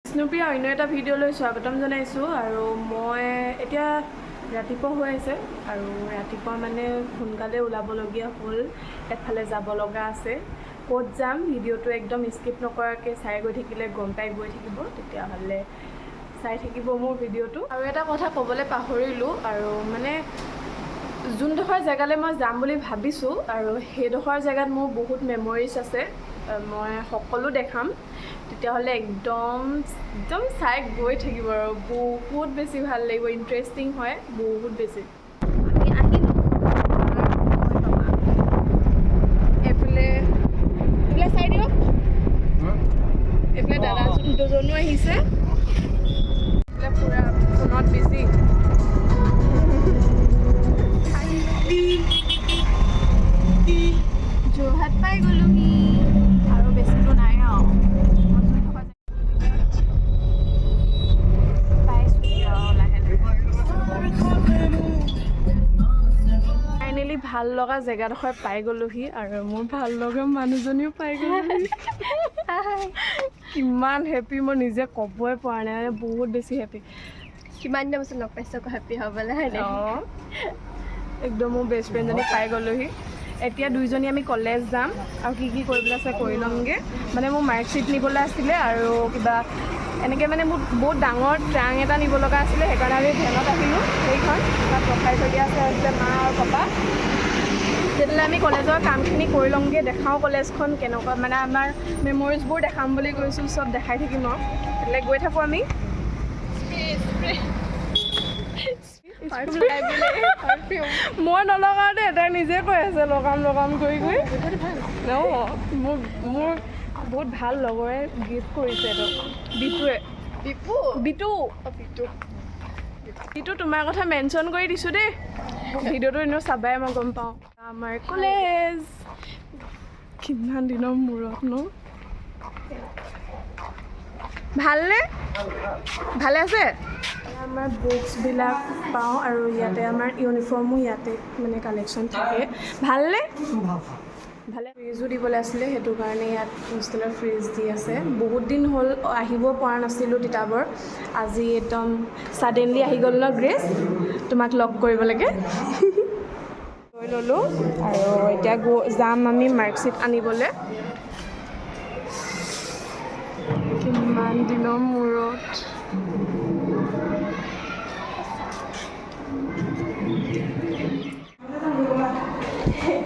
বিষ্ণুপ্ৰিয়া অন্য এটা ভিডিঅ'লৈ স্বাগতম জনাইছোঁ। আৰু মই এতিয়া ৰাতিপুৱা হৈ আছে আৰু ৰাতিপুৱা মানে সোনকালে ওলাবলগীয়া হ'ল, এফালে যাব লগা আছে। ক'ত যাম ভিডিঅ'টো একদম স্কিপ নকৰাকৈ চাই গৈ থাকিলে গম পাই গৈ থাকিব। তেতিয়াহ'লে চাই থাকিব মোৰ ভিডিঅ'টো। আৰু এটা কথা ক'বলৈ পাহৰিলোঁ, আৰু মানে যোনডোখৰ জেগালৈ মই যাম বুলি ভাবিছোঁ আৰু সেইডোখৰ জেগাত মোৰ বহুত মেমৰিজ আছে। মই সকলো দেখাম। তেতিয়াহ'লে একদম একদম চাই গৈ থাকিব আৰু বহুত বেছি ভাল লাগিব, ইণ্টাৰেষ্টিং হয় বহুত বেছি। আমি আহিলোঁ। এইফালে এইফালে চাই দিয়ক, এইফালে দাদা দুজনো আহিছে। এইফালে পূৰা ফোনত বিজি। যোৰহাট পাই গ'লোহি। আৰু বেছি দূৰ নাই আৰু। মই যোনডোখৰ পাইছোহি আৰু লাহে লাহে। ফাইনেলি ভাল লগা জেগাডোখৰ পাই গ'লোহি আৰু মোৰ ভাল লগা মানুহজনীও পাই গ'লোহি। কিমান হেপী মই নিজে ক'বই পৰা নাই, মানে বহুত বেছি হেপী। কিমান দিনৰ পাছত লগ পাইছোঁ আকৌ, হেপী হ'বলৈ, হয় নাই? অঁ, একদম মোৰ বেষ্ট ফ্ৰেণ্ডজনী পাই গ'লোহি। এতিয়া দুইজনী আমি কলেজ যাম আৰু কি কি কৰিবলৈ আছে কৰি ল'মগৈ। মানে মোৰ মাৰ্কশ্বিট নিবলৈ আছিলে আৰু কিবা এনেকৈ মানে মোৰ বহুত ডাঙৰ ট্ৰাংক এটা নিব লগা আছিলে, সেইকাৰণে আমি ভেনত আহিলোঁ। সেইখন তাত ৰখাই থৈ দিয়া আছে, আছে মা আৰু পাপা। তেতিয়াহ'লে আমি কলেজৰ কামখিনি কৰি ল'মগৈ, দেখাওঁ কলেজখন কেনেকুৱা, মানে আমাৰ মেমৰিজবোৰ দেখাম বুলি কৈছোঁ, চব দেখাই থাকিম আৰু। তেতিয়াহ'লে গৈ থাকোঁ আমি। মই নলগাওঁ দেই, তাই নিজে কৈ আছে লগাম লগাম কৰি কৰি। অঁ, মোৰ বহুত ভাল লগৰে গিফ্ট কৰিছে এইটো, বিটুৱে। বিপু। বিটু। বিটু। বিটু, তোমাৰ কথা মেনশ্যন কৰি দিছোঁ দেই। ভিডিঅ'টো এনেও চাবাই, মই গম পাওঁ। আমাৰ কলেজ কিমান দিনৰ মূৰত ন? ভালনে? ভালে আছে। আমাৰ বুকছবিলাক পাওঁ আৰু ইয়াতে আমাৰ ইউনিফৰ্মো ইয়াতে মানে কালেকশ্যন থাকে। ভালনে? ভালে। ফ্ৰিজো দিবলৈ আছিলে, সেইটো কাৰণে ইয়াত হোষ্টেলৰ ফ্ৰিজ দি আছে। বহুত দিন হ'ল আহিব পৰা নাছিলোঁ তিতাবৰ। আজি একদম ছাডেনলি আহি গ'ল ন গ্ৰেছ, তোমাক লগ কৰিব লাগে। লৈ ল'লোঁ আৰু এতিয়া যাম আমি মাৰ্কশ্বিট আনিবলৈ। কিমান দিনৰ মূৰত!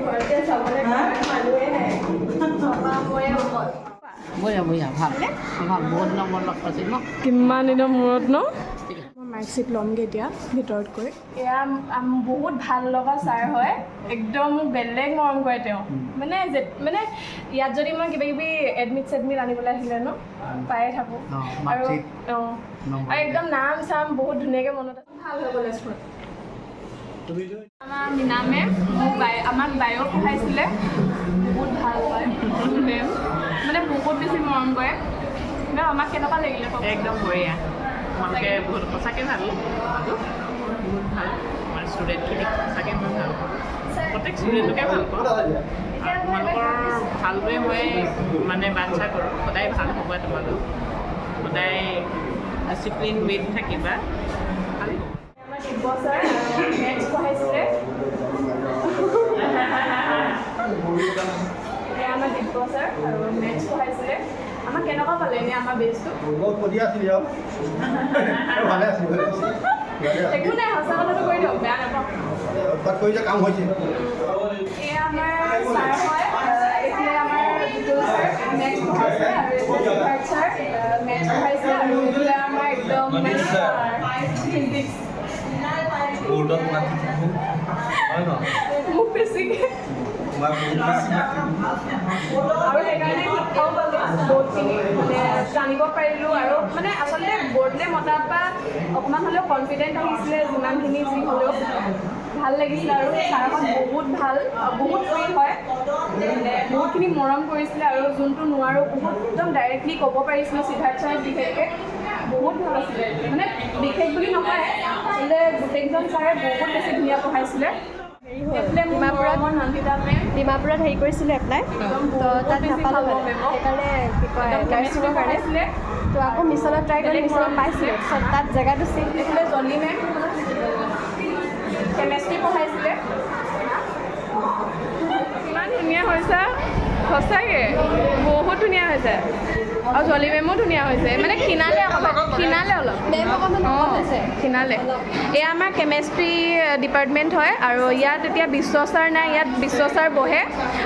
ঘৰতে চাবলৈ মানুহে নাই, পাপা ময়ে অকল। বঢ়িয়া বঢ়িয়া, ভাল ভাল। বহুত দিনৰ মূৰত লগ পাইছোঁ ন? কিমান দিনৰ মূৰত ন? মই মাৰ্কশ্বিট ল'মগৈ এতিয়া ভিতৰত গৈ। এয়া বহুত ভাল লগা ছাৰ হয়, একদম মোক বেলেগ মৰম কৰে তেওঁ। মানে মানে ইয়াত যদি মই কিবা কিবি এডমিট চেডমিট আনিবলৈ আহিলে ন পায়ে থাকোঁ। আৰু মাৰ্কশ্বিট, অঁ, নম্বৰ। আৰু একদম নাম চাম বহুত ধুনীয়াকৈ মনত আছে। ভাল হয় কলেজখন। আমাৰ মীনা মেম মোক বায় আমাক বায়ো পঢ়াইছিলে। বহুত ভাল হয় মেম, মানে বহুত বেছি মৰম কৰে। মেম, আমাক কেনেকুৱা লাগিলে কওক? একদম বঢ়িয়া। তোমালোকে বহুত সঁচাকৈ ভাল, বহুত ভাল। আমাৰ ষ্টুডেণ্টখিনিক সঁচাকৈ মই ভাল পাওঁ, প্ৰত্যেক ষ্টুডেণ্টকে ভাল পাওঁ আৰু তোমালোকৰ ভালটোৱে মই মানে বাঞ্ছা কৰোঁ। সদায় ভাল হ'বা তোমালোক, সদায় ডিচিপ্লিন ৱেত থাকিবা, ভাল হ'ব। আমাৰ দিব্য ছাৰ মেথছ পঢ়াইছিলে। এয়া আমাৰ দিব্য ছাৰ আৰু মেথছ পঢ়াইছিলে আমাক। কেনেকুৱা পালে এনেই আমাৰ বেচটো? বহুত বঢ়িয়া আছিল আৰু ভালে আছিল, ভালে আছিল, ভালে আছিল। একো নাই, সঁচা কথাটো কৈ দিয়ক, বেয়া নাপাওঁ। উৎপাত কৰিছে, কাম হৈছে। এয়া আমাৰ ছাৰ হয়। এইফালে আমাৰ বিতুল ছাৰ মেথছ পঢ়াইছে আৰু এইফালে সিদ্ধাৰ্থ ছাৰ মেথছ পঢ়াইছে আৰু এইফালে আমাৰ একদম মানে ফিজিক্স। বৰ্ডত মাতি থাকোঁ, হয় নহয়? মোক বেছিকৈ মই বহুত বেছি মাতি দিওঁ। আৰু সেইকাৰণে শিক্ষাও পালোঁ বহুতখিনি, মানে জানিব পাৰিলোঁ। আৰু মানে আচলতে বৰ্ডলে মতাৰ পৰা অকণমান হ'লেও কনফিডেণ্ট আহিছিলে, যিমানখিনি যি হ'লেও ভাল লাগিছিলে। আৰু ছাৰহঁত বহুত ভাল, বহুত ফ্ৰী হয়, মানে বহুতখিনি মৰম কৰিছিলে আৰু যোনটো নোৱাৰোঁ বহুত একদম ডাইৰেক্টলি ক'ব পাৰিছিলোঁ। সিদ্ধাৰ্থ ছাৰে বিশেষকৈ বহুত ভাল আছিলে, মানে বিশেষ বুলি নহয়, আচলতে গোটেইকেইজন ছাৰে বহুত বেছি ধুনীয়া পঢ়াইছিলে। হেৰি হ'ল, এইফালে মোৰ ডিমাপুৰত মৰমৰ নন্দিতা মেম। ডিমাপুৰত হেৰি কৰিছিলোঁ এপ্লাই, একদম তো বহুত তাত বেছি নাপালোঁ ভাল মানে। মেম। সেইকাৰণে কি কয় একদম নাৰ্ছিঙৰ কেমেষ্ট্ৰি কাৰণে পঢ়াইছিলে। তো আকৌ মিছনত ট্ৰাই কৰি মিছনত পাইছিলোঁ। তাৰপিছত তাত জেগাটো চিট এইফালে জলি মেম, কেমেষ্ট্ৰি পঢ়াইছিলে। ইমান ধুনীয়া হৈছে, সঁচাকৈ বহুত ধুনীয়া হৈছে। আৰু জলি মেমো ধুনীয়া হৈছে, মানে ক্ষীণালে অকণমান, ক্ষীণালে অলপ। মেম অকণমান শকত হৈছে। ক্ষীণালে। এয়া আমাৰ কেমেষ্ট্ৰি ডিপাৰ্টমেণ্ট হয় আৰু ইয়াত এতিয়া বিশ্ব ছাৰ নাই, ইয়াত বিশ্ব ছাৰ বহে।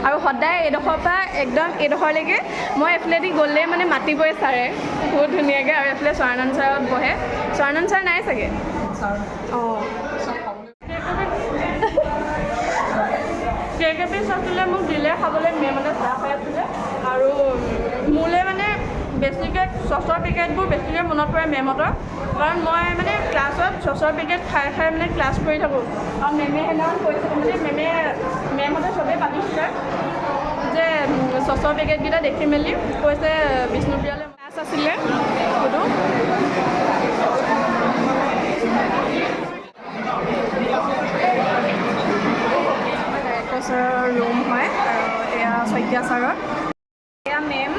আৰু সদায় এইডোখৰৰ পৰা একদম এইডোখৰলৈকে মই এইফালেদি গ'লে মানে মাতিবই ছাৰে বহুত ধুনীয়াকৈ। আৰু এইফালে স্বৰ্ণানন্দ ছাৰত বহে। স্বৰ্ণানন্দ ছাৰ নাই চাগে। অঁ, কেক এপিচ আছিলে, মোক দিলে খাবলৈ। মেমহঁতে চাহ খাই আছিলে। আৰু মোলৈ মানে বেছিকৈ চচৰ পেকেটবোৰ বেছিকৈ মনত পৰে মেমহঁতৰ, কাৰণ মই মানে ক্লাছত চচৰ পেকেট খাই খাই মানে ক্লাছ কৰি থাকোঁ। আৰু মেমে সেইদিনাখন কৈছিলে, মানে মেমহঁতে চবেই পাতিছিলে যে চচৰ পেকেটকেইটা দেখি মেলি কৈছে বিষ্ণুপ্ৰিয়ালৈ ক্লাছ আছিলে সেইটো। ডাইৰেক্টৰ ছাৰৰ ৰুম হয় আৰু এয়া শইকীয়া ছাৰৰ। এয়া মেম।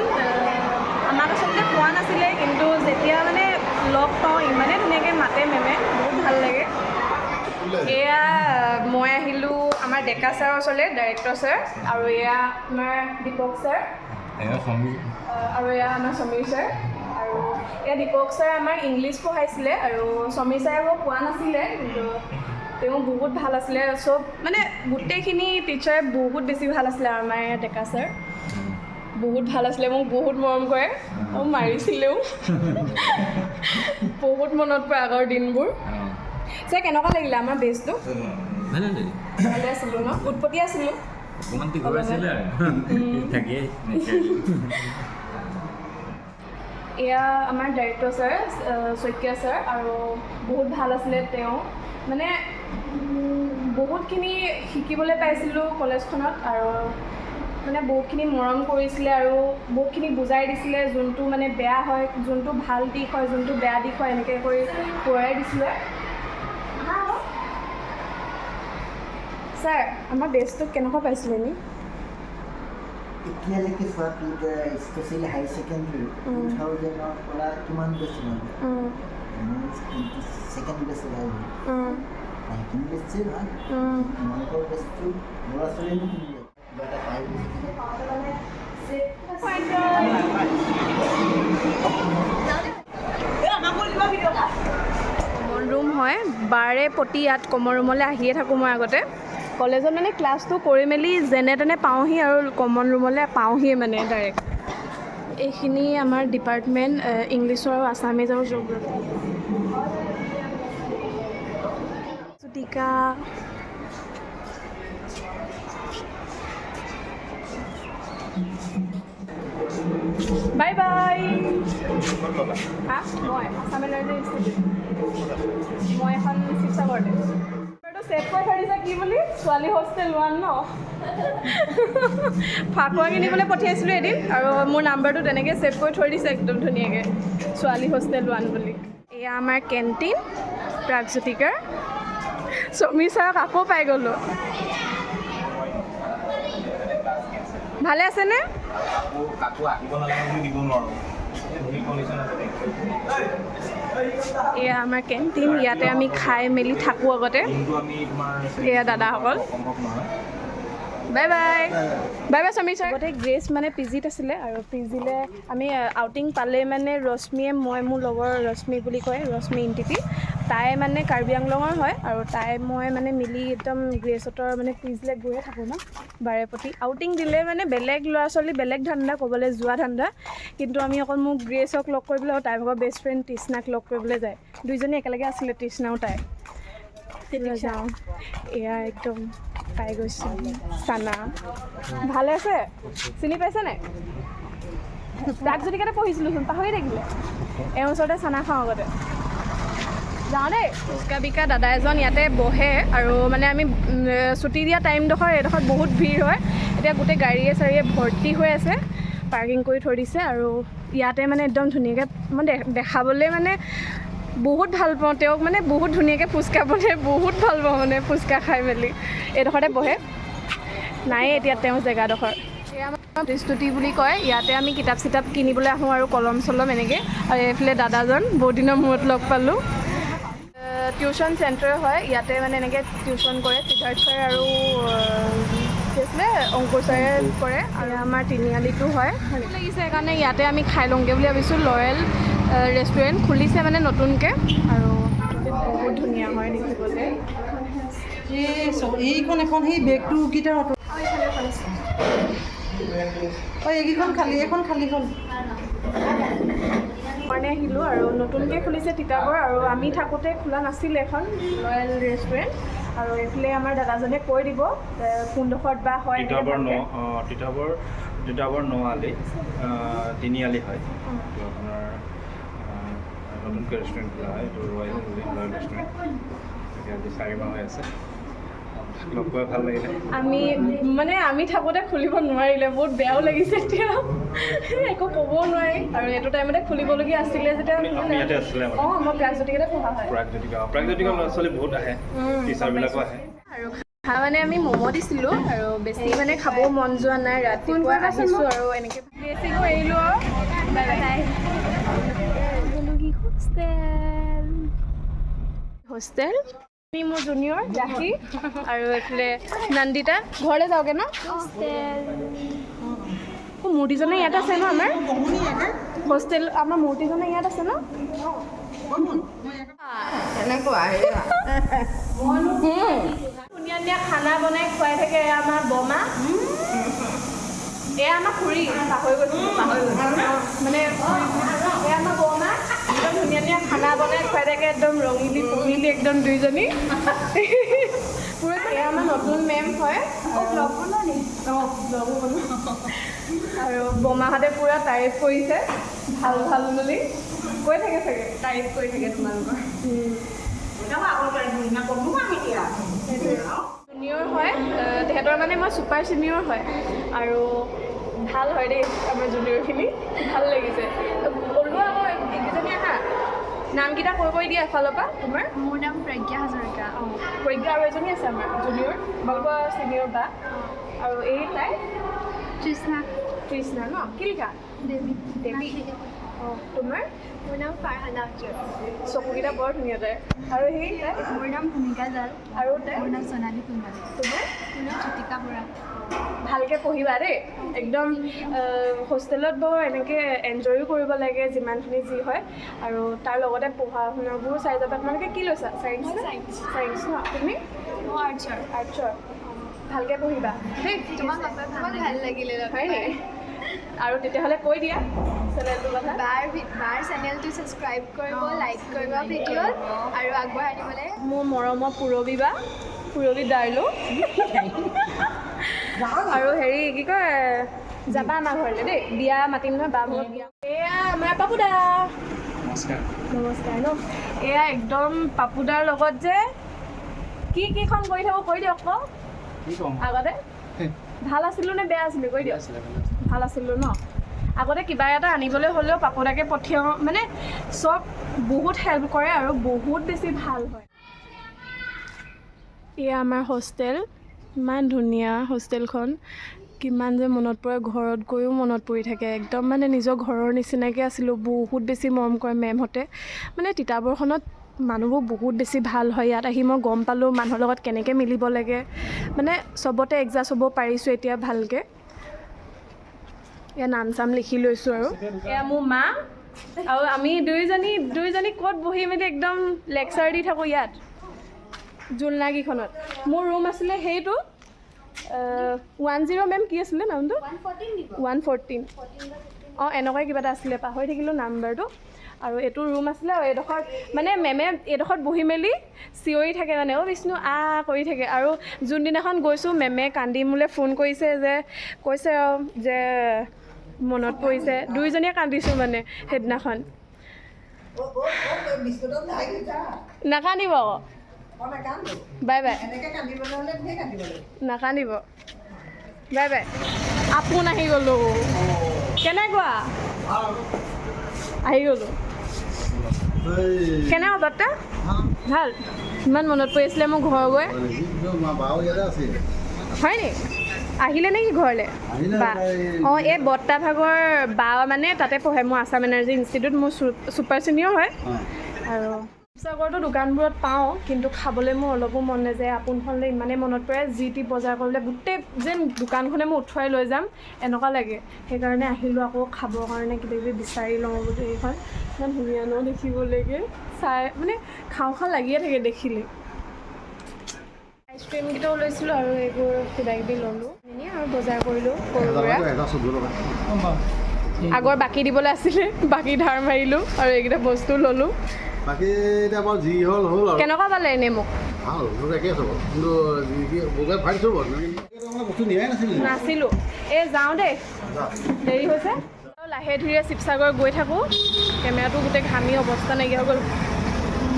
আমাক আচলতে কোৱা নাছিলে, কিন্তু যেতিয়া মানে লগ পাওঁ ইমানেই ধুনীয়াকৈ মাতে মেমে, বহুত ভাল লাগে। এয়া মই আহিলোঁ আমাৰ ডেকা ছাৰৰ ওচৰলৈ, ডাইৰেক্টৰ ছাৰ। আৰু এয়া আমাৰ দীপক ছাৰ আৰু এয়া আমাৰ সমীৰ ছাৰ। আৰু এয়া দীপক ছাৰ আমাক ইংলিছ পঢ়াইছিলে আৰু সমীৰ ছাৰে বাৰু কোৱা নাছিলে, কিন্তু তেওঁ বহুত ভাল আছিলে। চব মানে গোটেইখিনি টিচাৰ বহুত বেছি ভাল আছিলে। আৰু আমাৰ এয়া ডেকা ছাৰ বহুত ভাল আছিলে, মোক বহুত মৰম কৰে আৰু মাৰিছিলেও। বহুত মনত পৰে আগৰ দিনবোৰ। ছাৰ, কেনেকুৱা লাগিলে আমাৰ বেচটো? ভালে লাগিল। ভালে আছিলোঁ ন? উৎপতীয়া আছিলোঁ। অকণমান দীঘল আছিলে আৰু থাকেই। এয়া আমাৰ ডাইৰেক্টৰ ছাৰ শইকীয়া ছাৰ আৰু বহুত ভাল আছিলে তেওঁ। মানে বহুতখিনি শিকিবলৈ পাইছিলোঁ কলেজখনত আৰু মানে বহুতখিনি মৰম কৰিছিলে আৰু বহুতখিনি বুজাই দিছিলে, যোনটো মানে বেয়া হয়, যোনটো ভাল দিশ হয়, যোনটো বেয়া দিশ হয়, এনেকৈ কৰি সোঁৱৰাই দিছিলে। আহা আকৌ। ছাৰ, আমাৰ বেচটোক কেনেকুৱা পাইছিলে এনেই? এতিয়ালৈকে চোৱাটো এতিয়া স্পেচিয়েলি হায়াৰ ছেকেণ্ডেৰী 2000ৰ পৰা কিমান বেচ ওলালে? ছেকেণ্ড বেচ ওলাই গ'ল। সেইখিনি বেচেই ভাল। তোমালোকৰ বেচটো ল'ৰা ছোৱালীয়ে কিনিলে কিবা এটা পাই গৈছে। কমন ৰুম হয়। বাৰে প্ৰতি ইয়াত কমন ৰুমলৈ আহিয়ে থাকোঁ মই। আগতে কলেজত মানে ক্লাছটো কৰি মেলি যেনে তেনে পাওঁহি আৰু কমন ৰুমলৈ পাওঁহিয়ে মানে ডাইৰেক্ট। এইখিনি আমাৰ ডিপাৰ্টমেণ্ট, ইংলিছৰ আৰু আছামিজ আৰু জিঅ'গ্ৰাফী। Jyotika, bye bye. হা, মই আছাম এনাৰ্জি ইনষ্টিটিউট। মই এখন শিৱসাগৰতে। নাম্বাৰটো ছেভ কৰি থৈ দিছে কি বুলি, ছোৱালী হোষ্টেল ওৱান ন। ফাকুৱা কিনিবলৈ পঠিয়াইছিলোঁ এদিন আৰু মোৰ নাম্বাৰটো তেনেকৈ ছেভ কৰি থৈ দিছে একদম ধুনীয়াকৈ, ছোৱালী হোষ্টেল ওৱান বুলি। এয়া আমাৰ কেণ্টিন প্ৰাগজ্যোতিকাৰ। সমীৰ ছাৰক আকৌ পাই গ'লোঁ। ভালে আছেনে? কাকো আহিব নালাগে বুলি দিব নোৱাৰোঁ, ধেৰ কণ্ডিশ্যন আছে। এয়া আমাৰ কেণ্টিন, ইয়াতে আমি খাই মেলি থাকোঁ আগতে। দিনটো আমি তোমাৰ এয়া দাদাসকল। সম্ভৱ নহয়। Bye bye, bye bye Samir sir. আগতে গ্ৰেছ মানে পি জিত আছিলে আৰু পি জিলে আমি আউটিং পালে মানে ৰশ্মিয়ে মই, মোৰ লগৰ ৰশ্মি বুলি কয়, ৰশ্মি ইনটিপি, তাই মানে কাৰ্বি আংলঙৰ হয়। আৰু তাই মই মানে মিলি একদম গ্ৰেছহঁতৰ মানে পি জিলে গৈয়ে থাকোঁ ন বাৰে প্ৰতি। আউটিং দিলে মানে বেলেগ ল'ৰা ছোৱালী বেলেগ ধান্দা, ক'বলৈ যোৱা ধান্দা, কিন্তু আমি অকল মোক গ্ৰেছক লগ কৰিবলৈ আৰু তাইৰ ভাগৰ বেষ্ট ফ্ৰেণ্ড তৃষ্ণাক লগ কৰিবলৈ যায়। দুইজনী একেলগে আছিলে, তৃষ্ণাও তাই। যাওঁ, এয়া একদম পাই গৈছোঁ। চানা ভালে আছে? চিনি পাইছে নাই? তাক জ্যোতিকাতে পঢ়িছিলোঁচোন, পাহৰি থাকিলে। এওঁৰ ওচৰতে চানা খাওঁ আগতে। যাওঁ দেই। ফুচকা বিকা দাদা এজন ইয়াতে বহে আৰু মানে আমি ছুটি দিয়া টাইমডোখৰ এইডোখৰত বহুত ভিৰ হয়। এতিয়া গোটেই গাড়ীয়ে চাড়ীয়ে ভৰ্তি হৈ আছে, পাৰ্কিং কৰি থৈ দিছে। আৰু ইয়াতে মানে একদম ধুনীয়াকৈ মই দেখাবলৈ মানে বহুত ভাল পাওঁ তেওঁক, মানে বহুত ধুনীয়াকৈ ফুচকা বনাই, বহুত ভাল পাওঁ মানে ফুচকা খাই মেলি। এইডোখৰতে বহে, নায়ে এতিয়া তেওঁ জেগাডোখৰ। এয়া আমাৰ স্তুতি বুলি কয়। ইয়াতে আমি কিতাপ চিতাপ কিনিবলৈ আহোঁ আৰু কলম চলম এনেকৈ। আৰু এইফালে দাদাজন, বহুত দিনৰ মূৰত লগ পালোঁ। টিউশ্যন চেণ্টাৰ হয় ইয়াতে, মানে এনেকৈ টিউশ্যন কৰে সিদ্ধাৰ্থ ছাৰ আৰু কি আছিলে, অংকুৰ ছাৰে কৰে। আৰু আমাৰ তিনিআলিটো হয়। ভাল লাগিছে, সেইকাৰণে ইয়াতে আমি খাই লওঁগৈ বুলি ভাবিছোঁ। লয়েল ৰেষ্টুৰেণ্ট খুলিছে মানে নতুনকৈ আৰু বহুত ধুনীয়া হয় দেখিবলৈ। এইখন এখন সেই বেগটো কেইটা অটো। অ, এইকেইখন খালী, এইখন খালী হ'ল। কাৰণে আহিলোঁ আৰু নতুনকৈ খুলিছে তিতাবৰ আৰু আমি থাকোঁতে খোলা নাছিল এখন ৰয়েল ৰেষ্টুৰেণ্ট। আৰু এইফালে আমাৰ দাদাজনে কৈ দিব কোনডোখৰত বা হয় এনেকৈ তিতাবৰ ন ভালকে। অঁ, তিতাবৰ তিতাবৰ ন আলি, তিনিআলি হয়। এইটো আপোনাৰ নতুনকৈ ৰেষ্টুৰেণ্ট খোলা হয়, এইটো ৰয়েল ৰয়েল ৰেষ্টুৰেণ্ট। তাকে আজি 4 মাহ হৈ আছে। লগ পাই ভাল লাগিলে। আমি মানে আমি থাকোঁতে খুলিব নোৱাৰিলে, বহুত বেয়াও লাগিছে। এতিয়া একো ক'বও নোৱাৰি আৰু এইটো টাইমতে খুলিবলগীয়া আছিলে যেতিয়া। আপুনি ইয়াতে আছিলে মানে? অঁ, মই প্ৰাগজ্যোতিকতে পঢ়া হয়। প্ৰাগজ্যোতিকা, প্ৰাগজ্যোতিকা ল'ৰা ছোৱালী বহুত আহে, টিচাৰবিলাকো আহে। আৰু খা মানে আমি ম'ম' দিছিলোঁ আৰু বেছি মানে খাবও মন যোৱা নাই, ৰাতিপুৱা আহিছোঁ আৰু এনেকৈ বেছিকৈ এৰিলোঁ আৰু বাই বাই। হোষ্টেল হোষ্টেল মোৰ জুনিয়ৰ ৰাখি আৰু এইফালে নন্দিতা। ঘৰলৈ যাওঁগৈ ন? অ, মূৰ্তিজনে ইয়াত আছে ন? আমাৰ হোষ্টেল, আমাৰ মূৰ্তিজনে ইয়াত আছে ন? তেনেকুৱা। ধুনীয়া ধুনীয়া খানা বনাই খুৱাই থাকে। এয়া আমাৰ বমা, এয়া আমাৰ খুৰী, পাহৰি গৈছিলোঁ, পাহৰি গৈছিলোঁ মানে। এয়া আমাৰ বৰমা, একদম ধুনীয়া ধুনীয়া খানা বনাই খুৱাই থাকে, একদম ৰঙিলী পঙিলি একদম দুইজনী পুৰা। এয়া আমাৰ নতুন মেম হয়। অঁ, ব্লগো বনোৱা। আৰু বমাহঁতে পূৰা তাৰিফ কৰিছে, ভাল ভাল বুলি কৈ থাকে চাগে। তাৰিফ কৰি থাকে তোমালোকৰ। জুনিয়ৰ হয় তেখেতৰ, মানে মই ছুপাৰ ছিনিয়ৰ হয় আৰু ভাল হয় দেই আমাৰ জুনিয়ৰখিনি, ভাল লাগিছে। ওলোৱা আকৌ এইকেইজনী আহা, নামকেইটা কৈ কৈ দিয়া এফালৰ পৰা তোমাৰ। মোৰ নাম প্ৰজ্ঞা হাজৰিকা। অঁ, প্ৰজ্ঞা। আৰু এজনী আছে আমাৰ জুনিয়ৰ, তোমালোকৰ ছিনিয়ৰ বা। আৰু এই তাই তৃষ্ণা। তৃষ্ণা ন? কি লিখা? দেৱী। দেৱী। অঁ, তোমাৰ? মোৰ নাম ফাৰহানা আখতাৰ। চকুকেইটা বৰ ধুনীয়া তাইৰ। আৰু সেই তাই? মোৰ নাম ভূমিকা জাল। আৰু তাই? মোৰ নাম সোণালী সোণোৱাল। তোমাৰ? মোৰ নাম জ্যোতিকা বৰা। ভালকৈ পঢ়িবা দেই একদম। হোষ্টেলত বাৰু এনেকৈ এনজয়ো কৰিব লাগে যিমানখিনি যি হয়, আৰু তাৰ লগতে পঢ়া শুনাবোৰো চাই যাবা। তোমালোকে কি লৈছা? চায়েন্স? Science. Science ন? তুমি? মই আৰ্টছৰ। আৰ্টছৰ। ভালকৈ পঢ়িবা দেই। তোমাক তোমাক ভাল লাগিলে লগ হয় পাই। নেকি? আৰু তেতিয়াহ'লে কৈ দিয়া চেনেলটোৰ কথা। বাৰ চেনেলটো ছাবস্ক্ৰাইব কৰিব, লাইক কৰিব ভিডিঅ'ত আৰু আগবঢ়াই দিবলৈ। মোৰ মৰমৰ পূৰবী বা, পূৰবী দাইলো। আৰু হেৰি কি কয়, যাবা আমাৰ ঘৰলৈ দেই, বিয়া মাতিম নহয় বা ভাগৰ বিয়া। এয়া আমাৰ পাপুদা। নমস্কাৰ। নমস্কাৰ ন। এয়া একদম পাপুদাৰ লগত যে কি কিখন কৰি থাকোঁ, কৈ দিয়ক আকৌ। কি ক'ম? আগতে ভাল আছিলোঁ নে বেয়া আছিলোঁ, কৈ দিয়ক। ভাল আছিলোঁ ন? আগতে কিবা এটা আনিবলৈ হ'লেও পাপুদাকে পঠিয়াওঁ, মানে চব বহুত হেল্প কৰে আৰু বহুত বেছি ভাল হয়। এয়া আমাৰ হোষ্টেল, ইমান ধুনীয়া হোষ্টেলখন। কিমান যে মনত পৰে, ঘৰত গৈও মনত পৰি থাকে একদম, মানে নিজৰ ঘৰৰ নিচিনাকৈ আছিলোঁ। বহুত বেছি মৰম কৰে মেমহঁতে। মানে তিতাবৰখনত মানুহবোৰ বহুত বেছি ভাল হয়। ইয়াত আহি মই গম পালোঁ মানুহৰ লগত কেনেকৈ মিলিব লাগে, মানে চবতে এডজাষ্ট হ'ব পাৰিছোঁ এতিয়া ভালকৈ। এয়া নাম চাম লিখি লৈছোঁ। আৰু এয়া মোৰ মা আৰু আমি দুয়োজনী দুয়োজনী ক'ত বহি মেলি একদম লেকচাৰ দি থাকোঁ ইয়াত জোলনাকেইখনত। মোৰ ৰুম আছিলে সেইটো 10, মেম কি আছিলে নামটো? 114, অঁ, এনেকুৱাই কিবা এটা আছিলে, পাহৰি থাকিলোঁ নাম্বাৰটো। আৰু এইটো ৰুম আছিলে আৰু এইডোখৰত মানে মেমে এইডোখৰত বহি মেলি চিঞৰি থাকে, মানে অ' বিষ্ণু আ কৰি থাকে। আৰু যোনদিনাখন গৈছোঁ, মেমে কান্দি মোলৈ ফোন কৰিছে যে কৈছে আৰু যে মনত পৰিছে, দুয়োজনীয়ে কান্দিছোঁ মানে সেইদিনাখন। নাকান্দিব আকৌ, বাই বাই। নাকান্দিব, bye bye. আপোন আহি গ'লোঁ, কেনেকুৱা আহি গ'লোঁ, কেনেকুৱা বাৰ্তা ভাল? ইমান মনত পৰি আছিলে মোৰ ঘৰ গৈ। বাও ইয়াতে আছে। হয় নি? আহিলে নেকি ঘৰলৈ? আহিলে। বা। অঁ, এই বৰ্তা ভাগৰ বা মানে তাতে পঢ়ে, মোৰ আছাম এনাৰ্জি ইনষ্টিটিউট, মোৰ ছুপাৰ ছিনিয়ৰ হয়। আৰু শিৱসাগৰতো দোকানবোৰত পাওঁ, কিন্তু খাবলৈ মোৰ অলপো মন নাযায়। আপোনখনলৈ ইমানেই মনত পৰে, যি টি বজাৰ কৰিবলৈ গোটেই যেন দোকানখনে মই উঠুৱাই লৈ যাম এনেকুৱা লাগে। সেইকাৰণে আহিলোঁ আকৌ খাবৰ কাৰণে কিবা কিবি বিচাৰি লওঁ বুলি। এইখন ইমান ধুনীয়া ন দেখিবলৈকে, চাই মানে খাওঁ খাওঁ লাগিয়ে থাকে দেখিলে। আইচক্ৰীমকেইটাও লৈছিলোঁ আৰু এইবোৰ কিবা কিবি ল'লোঁ, এনেই আৰু বজাৰ কৰিলোঁ সৰু সুৰা। 1014 টকা। আগৰ বাকী দিবলৈ আছিলে, বাকী ধাৰ মাৰিলোঁ আৰু এইকেইটা বস্তু ল'লোঁ। বাকী এতিয়া বাৰু যি হ'ল হ'ল আৰু। কেনেকুৱা পালে এনেই মোক? ভাল, মোৰ একেই আছে বাৰু, কিন্তু যি কি বজাৰ ফাইছোঁ বাৰু, কিন্তু বস্তু নিয়াই নাছিল। নাছিলোঁ। এই যাওঁ দেই, দেৰি হৈছে। লাহে ধীৰে শিৱসাগৰ গৈ থাকোঁ। কেমেৰাটো গোটেই ঘামি অৱস্থা নাইকিয়া হৈ গ'ল,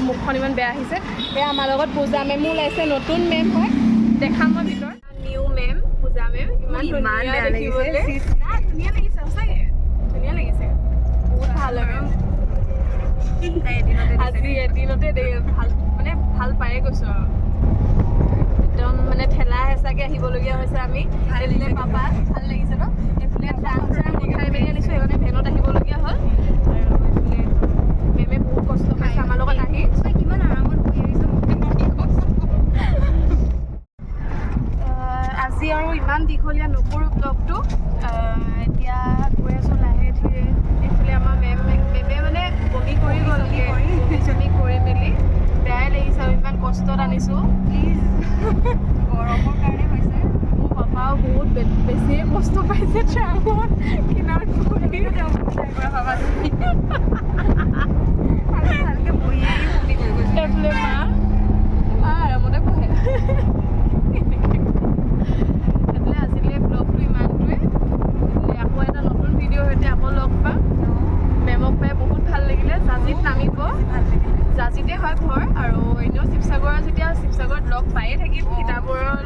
মুখখন ইমান বেয়া আহিছে। এই আমাৰ লগত পূজা মেমো ওলাইছে, নতুন মেম হয়, দেখাম মই ভিতৰত। নিউ মেম পূজা মেম, ইমান ইমান ধুনীয়া বেয়া লাগিছে। দেখিবলৈ। নাই, ধুনীয়া লাগিছে, সঁচাকৈ ধুনীয়া লাগিছে, বহুত ভাল হয় মেম। আজি এদিনতে দেই ভাল, মানে ভাল পায়ে গৈছোঁ আৰু একদম মানে ঠেলা হেঁচাকৈ আহিবলগীয়া হৈছে আমি। এইফালে পাপা, ভাল লাগিছে ন? এইফালে ট্ৰাং চাং উঠাই মেলি আনিছোঁ, সেইকাৰণে ভেনত আহিবলগীয়া হ'ল। আৰু এইফালে মেমে বহুত কষ্ট পাইছে আমাৰ লগত আহি। কিমান আৰামত বহি আহিছোঁ। আজি আৰু ইমান দীঘলীয়া নকৰোঁ ব্লগটো। এতিয়া গৈ আছোঁ লাহে ধীৰে। এইফালে আমাৰ মেমে মানে বমি কৰি গ'লগৈ, বমি চমি কৰি মেলি বেয়াই লাগিছে আৰু ইমান কষ্টত আনিছোঁ। প্লিজ, গৰমৰ কাৰণে হৈছে। মোৰ পাপাও বহুত বেছিয়ে কষ্ট পাইছে ট্ৰামত কিনাৰত বহি। ভালকে বহি আহি বমি কৰি গৈছোঁ। এইফালে মা মা আৰামতে বহে। এইফালে আজিলৈ ব্লগটো ইমানটোৱে। এইফালে আকৌ এটা নতুন ভিডিঅ'ৰ সৈতে আকৌ লগ পাম। মেমক পাই বহুত ভাল লাগিলে। জাজিত নামিব, জাজিতে হয় ঘৰ। আৰু এনেও শিৱসাগৰৰ যেতিয়া শিৱসাগৰত লগ পায়ে থাকিম, তিতাবৰৰ।